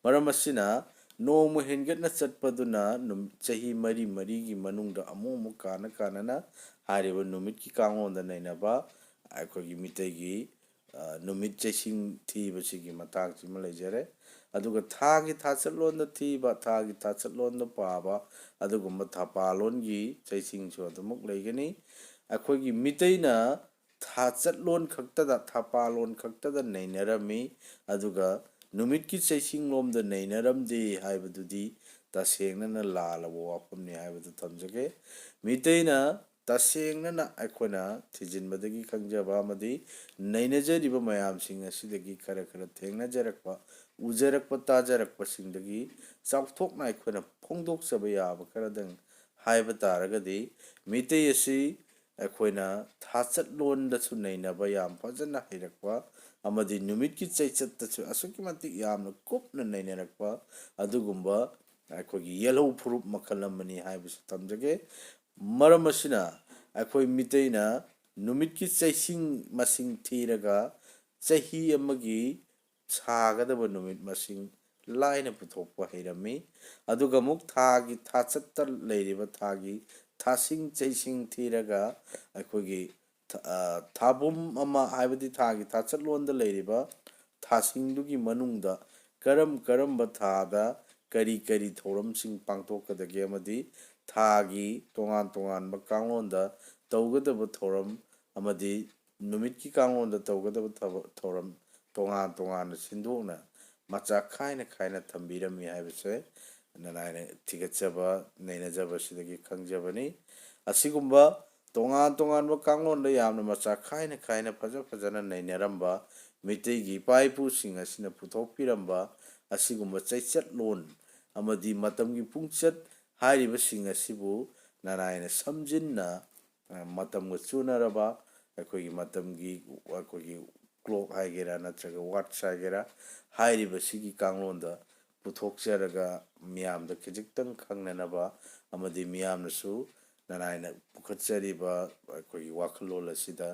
ꯃꯔꯝ ꯑꯁꯤꯅ, ꯅꯣꯡꯃ ꯍꯦꯟꯒꯠꯅ ꯆꯠꯄꯗꯨꯅ ꯅꯨꯝ-, ꯆꯍꯤ ꯃꯔꯤ ꯃꯔꯤꯒꯤ ꯃꯅꯨꯡꯗ ꯑꯃꯨꯛ ꯑꯃꯨꯛ ꯀꯥꯟꯅ ꯀꯥꯟꯅꯅ ꯍꯥꯏꯔꯤꯕ ꯅꯨꯃꯤꯠꯀꯤ ꯀꯥꯡꯂꯣꯟꯗ ꯅꯩꯅꯕ ꯑꯩꯈꯣꯏꯒꯤ ꯃꯤꯇꯩꯒꯤ, ꯑ, ꯅꯨꯃꯤꯠ ꯆꯩꯁꯤꯡ ꯊꯤꯕꯁꯤꯒꯤ ꯃꯇꯥꯡꯁꯤꯃ ꯂꯩꯖꯔꯦ꯫ ꯑꯗꯨꯒ ꯊꯥꯒꯤ ꯊꯥꯆꯠꯂꯣꯟꯗ ꯊꯤꯕ, ꯊꯥꯒꯤ ꯊꯥꯆꯠꯂꯣꯟꯗ ꯄꯥꯕ ꯑꯗꯨꯒꯨꯝꯕ ꯊꯥꯄꯥꯂꯣꯟꯒꯤ ꯆꯩꯁꯤꯡꯁꯨ ꯑꯗꯨꯃꯛ ꯂꯩꯒꯅꯤ꯫ ꯑꯩꯈꯣꯏꯒꯤ ꯃꯤꯇꯩꯅ ꯊꯥꯆꯠꯂꯣꯟ ꯈꯛꯇꯗ, ꯊꯥꯄꯥꯂꯣꯟ ꯈꯛꯇꯗ ꯅꯩꯅꯔꯝꯃꯤ, ꯑꯗꯨꯒ ꯅꯨꯃꯤꯠꯀꯤ ꯆꯩꯁꯤꯡꯂꯣꯝꯗ ꯅꯩꯅꯔꯝꯗꯦ ꯍꯥꯏꯕꯗꯨꯗꯤ ꯇꯁꯦꯡꯅꯅ ꯂꯥꯜꯂꯕ ꯋꯥꯐꯝꯅꯤ ꯍꯥꯏꯕꯗꯨ ꯊꯝꯖꯒꯦ꯫ ꯃꯤꯇꯩꯅ ꯇꯁꯦꯡꯅꯅ ꯑꯩꯈꯣꯏꯅ ꯊꯤꯖꯤꯟꯕꯗꯒꯤ ꯈꯪꯖꯕ ꯑꯃꯗꯤ ꯅꯩꯅꯖꯔꯤꯕ ꯃꯌꯥꯝꯁꯤꯡ ꯑꯁꯤꯗꯒꯤ ꯈꯔ ꯈꯔ ꯊꯦꯡꯅꯖꯔꯛꯄ, ꯎꯖꯔꯛꯄ, ꯇꯥꯖꯔꯛꯄꯁꯤꯡꯗꯒꯤ ꯆꯥꯎꯊꯣꯛꯅ ꯑꯩꯈꯣꯏꯅ ꯐꯣꯡꯗꯣꯛꯆꯕ ꯌꯥꯕ ꯈꯔꯗꯪ ꯍꯥꯏꯕ ꯇꯥꯔꯒꯗꯤ, ꯃꯤꯇꯩ ꯑꯁꯤ ꯑꯩꯈꯣꯏꯅ ꯊꯥꯆꯠꯂꯣꯟꯗꯁꯨ ꯅꯩꯅꯕ ꯌꯥꯝ ꯐꯖꯅ ꯍꯩꯔꯛꯄ ꯑꯃꯗꯤ ꯅꯨꯃꯤꯠꯀꯤ ꯆꯩꯆꯠꯇꯁꯨ ꯑꯁꯨꯛꯀꯤ ꯃꯇꯤꯛ ꯌꯥꯝꯅ ꯀꯨꯞꯅ ꯅꯩꯅꯔꯛꯄ ꯑꯗꯨꯒꯨꯝꯕ ꯑꯩꯈꯣꯏꯒꯤ ꯌꯦꯜꯍꯧ ꯐꯨꯔꯨꯞ ꯃꯈꯜ ꯑꯃꯅꯤ ꯍꯥꯏꯕꯁꯨ ꯊꯝꯖꯒꯦ꯫ ꯃꯔꯝ ꯑꯁꯤꯅ, ꯑꯩꯈꯣꯏ ꯃꯤꯇꯩꯅ ꯅꯨꯃꯤꯠꯀꯤ ꯆꯩꯁꯤꯡ ꯃꯁꯤꯡ ꯊꯤꯔꯒ ꯆꯍꯤ ꯑꯃꯒꯤ ꯁꯥꯒꯗꯕ ꯅꯨꯃꯤꯠ ꯃꯁꯤꯡ ꯂꯥꯏꯅ ꯄꯨꯊꯣꯛꯄ ꯍꯩꯔꯝꯃꯤ꯫ ꯑꯗꯨꯒ ꯑꯃꯨꯛ ꯊꯥꯒꯤ ꯊꯥꯆꯠꯇ ꯂꯩꯔꯤꯕ ꯊꯥꯒꯤ ꯊꯥꯁꯤꯡ ꯆꯩꯁꯤꯡ ꯊꯤꯔꯒ ꯑꯩꯈꯣꯏꯒꯤ ꯊ-, ꯑ, ꯊꯥꯕꯨꯝ ꯑꯃ, ꯍꯥꯏꯕꯗꯤ ꯊꯥꯒꯤ ꯊꯥꯆꯠꯂꯣꯟꯗ ꯂꯩꯔꯤꯕ ꯊꯥꯁꯤꯡꯗꯨꯒꯤ ꯃꯅꯨꯡꯗ ꯀꯔꯝ ꯀꯔꯝꯕ ꯊꯥꯗ ꯀꯔꯤ ꯀꯔꯤ ꯊꯧꯔꯝꯁꯤꯡ ꯄꯥꯡꯊꯣꯛꯀꯗꯒꯦ ꯑꯃꯗꯤ ꯊꯥꯒꯤ ꯇꯣꯉꯥꯟ ꯇꯣꯉꯥꯟꯕ ꯀꯥꯡꯂꯣꯟꯗ ꯇꯧꯒꯗꯕ ꯊꯧꯔꯝ ꯑꯃꯗꯤ ꯅꯨꯃꯤꯠꯀꯤ ꯀꯥꯡꯂꯣꯟꯗ ꯇꯧꯒꯗꯕ ꯊꯕꯛ ꯊꯧꯔꯝ ꯇꯣꯉꯥꯟ ꯇꯣꯉꯥꯟꯅ ꯁꯤꯟꯗꯣꯛꯅ ꯃꯆꯥ ꯈꯥꯏꯅ ꯈꯥꯏꯅ ꯊꯝꯕꯤꯔꯝꯃꯤ ꯍꯥꯏꯕꯁꯦ ꯅꯅꯥꯏꯅ ꯊꯤꯒꯠꯆꯕ, ꯅꯩꯅꯖꯕꯁꯤꯗꯒꯤ ꯈꯪꯖꯕꯅꯤ꯫ ꯑꯁꯤꯒꯨꯝꯕ ꯇꯣꯉꯥꯟ ꯇꯣꯉꯥꯟꯕ ꯀꯥꯡꯂꯣꯟꯗ ꯌꯥꯝꯅ ꯃꯆꯥ ꯈꯥꯏꯅ ꯈꯥꯏꯅ ꯐꯖ ꯐꯖꯅ ꯅꯩꯅꯔꯝꯕ ꯃꯤꯇꯩꯒꯤ ꯏꯄꯥ ꯏꯄꯨꯁꯤꯡ ꯑꯁꯤꯅ ꯄꯨꯊꯣꯛꯄꯤꯔꯝꯕ ꯑꯁꯤꯒꯨꯝꯕ ꯆꯩꯆꯠꯂꯣꯟ ꯑꯃꯗꯤ ꯃꯇꯝꯒꯤ ꯄꯨꯡꯆꯠ ꯍꯥꯏꯔꯤꯕꯁꯤꯡ ꯑꯁꯤꯕꯨ ꯅꯅꯥꯏꯅ ꯁꯝꯖꯤꯟꯅ, ꯑ, ꯃꯇꯝꯒ ꯆꯨꯅꯔꯕ ꯑꯩꯈꯣꯏꯒꯤ ꯃꯇꯝꯒꯤ, ꯑꯩꯈꯣꯏꯒꯤ clock ꯍꯥꯏꯒꯦꯔꯥ ꯅꯠꯇ꯭ꯔꯒ watch ꯍꯥꯏꯒꯦꯔꯥ, ꯍꯥꯏꯔꯤꯕꯁꯤꯒꯤ ꯀꯥꯡꯂꯣꯟꯗ ꯄꯨꯊꯣꯛꯆꯔꯒ ꯃꯤꯌꯥꯝꯗ ꯈꯖꯤꯛꯇꯪ ꯈꯪꯅꯅꯕ ꯑꯃꯗꯤ ꯃꯤꯌꯥꯝꯅꯁꯨ ꯅꯅꯥꯏꯅ ꯄꯨꯈꯠꯆꯔꯤꯕ ꯑꯩꯈꯣꯏꯒꯤ ꯋꯥꯈꯜꯂꯣꯟ ꯑꯁꯤꯗ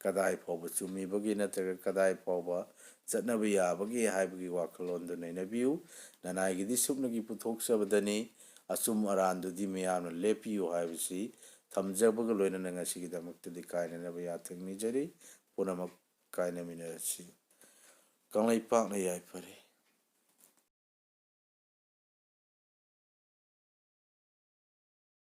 ꯀꯗꯥꯏ ꯐꯥꯎꯕ ꯆꯨꯝꯃꯤꯕꯒꯦ ꯅꯠꯇ꯭ꯔꯒ ꯀꯗꯥꯏ ꯐꯥꯎꯕ ꯆꯠꯅꯕ ꯌꯥꯕꯒꯦ ꯍꯥꯏꯕꯒꯤ ꯋꯥꯈꯜꯂꯣꯟꯗꯨ ꯅꯩꯅꯕꯤꯌꯨ꯫ ꯅꯅꯥꯏꯒꯤꯗꯤ ꯁꯨꯞꯅꯒꯤ ꯄꯨꯊꯣꯛꯆꯕꯗꯅꯤ, ꯑꯆꯨꯝ ꯑꯔꯥꯟꯗꯨꯗꯤ ꯃꯤꯌꯥꯝꯅ ꯂꯦꯞꯄꯤꯌꯨ ꯍꯥꯏꯕꯁꯤ ꯊꯝꯖꯕꯒ ꯂꯣꯏꯅꯅ ꯉꯁꯤꯒꯤꯗꯃꯛꯇꯗꯤ ꯀꯥꯏꯅꯅꯕ ꯌꯥꯊꯪ ꯅꯤꯖꯔꯤ꯫ ꯄꯨꯝꯅꯃꯛ ꯀꯥꯏꯅꯃꯤꯟꯅꯔꯁꯤ꯫ ꯀꯪꯂꯩꯄꯥꯛꯅ ꯌꯥꯏꯐꯔꯦ꯫